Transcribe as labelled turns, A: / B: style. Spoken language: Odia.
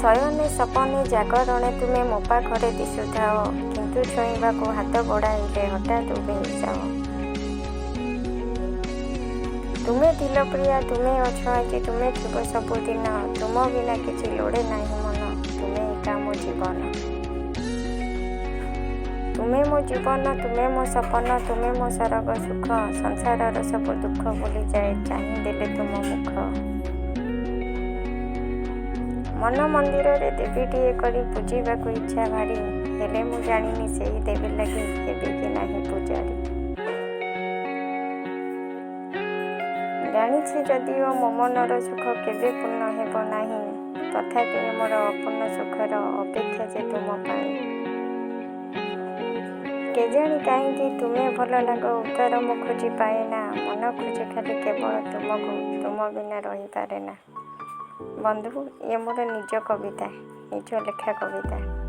A: ଶୟନେ ସପନେ ଜାଗରଣେ ତୁମେ ମୋ ପାଖରେ ଦିଶୁଥାଅ, କିନ୍ତୁ ଛୁଇଁବାକୁ ହାତ ବଢ଼ାଇଲେ ହଠାତ୍ ଉଭେଇ ଯାଅ। ତୁମେ ଥିଲ ପ୍ରିୟା, ତୁମେ ଅଛ ଆଜି, ତୁମେ ଥିବ ସବୁଦିନ। ତୁମ ବିନା କିଛି ଲୋଡ଼େ ନାହିଁ ମନ, ତୁମେ ଏକା ମୋ ଜୀବନ। ତୁମେ ମୋ ଜୀବନ, ତୁମେ ମୋ ସପନ, ତୁମେ ମୋ ସରଗ ସୁଖ। ସଂସାରର ସବୁ ଦୁଃଖ ଭୁଲିଯାଏ ଚାହିଁଦେଲେ ତୁମ ମୁଖ। ମନ ମନ୍ଦିରରେ ଦେବୀଟିଏ କରି ପୂଜିବାକୁ ଇଚ୍ଛା ଭାରି, ହେଲେ ମୁଁ ଜାଣିନି ସେଇ ଦେବୀ ଲାଗି ହେବି କି ନାହିଁ ପୂଜାରୀ। ଜାଣିଛି ଯଦିଓ ମୋ ମନର ସୁଖ କେବେ ପୂର୍ଣ୍ଣ ହେବ ନାହିଁ, ତଥାପି ଏ ମୋର ଅପୂର୍ଣ୍ଣ ସୁଖର ଅପେକ୍ଷା ଯେ ତୁମ ପାଇଁ। କେଜାଣି କାହିଁକି ତୁମେ ଭଲ ଲାଗ ଉତ୍ତର ମୁଁ ଖୋଜି ପାଏନା, ମନ ଖୋଜେ ଖାଲି କେବଳ ତୁମକୁ, ତୁମ ବିନା ରହିପାରେନା। ବନ୍ଧୁ, ଇଏ ମୋର ନିଜ କବିତା, ନିଜ ଲେଖା କବିତା।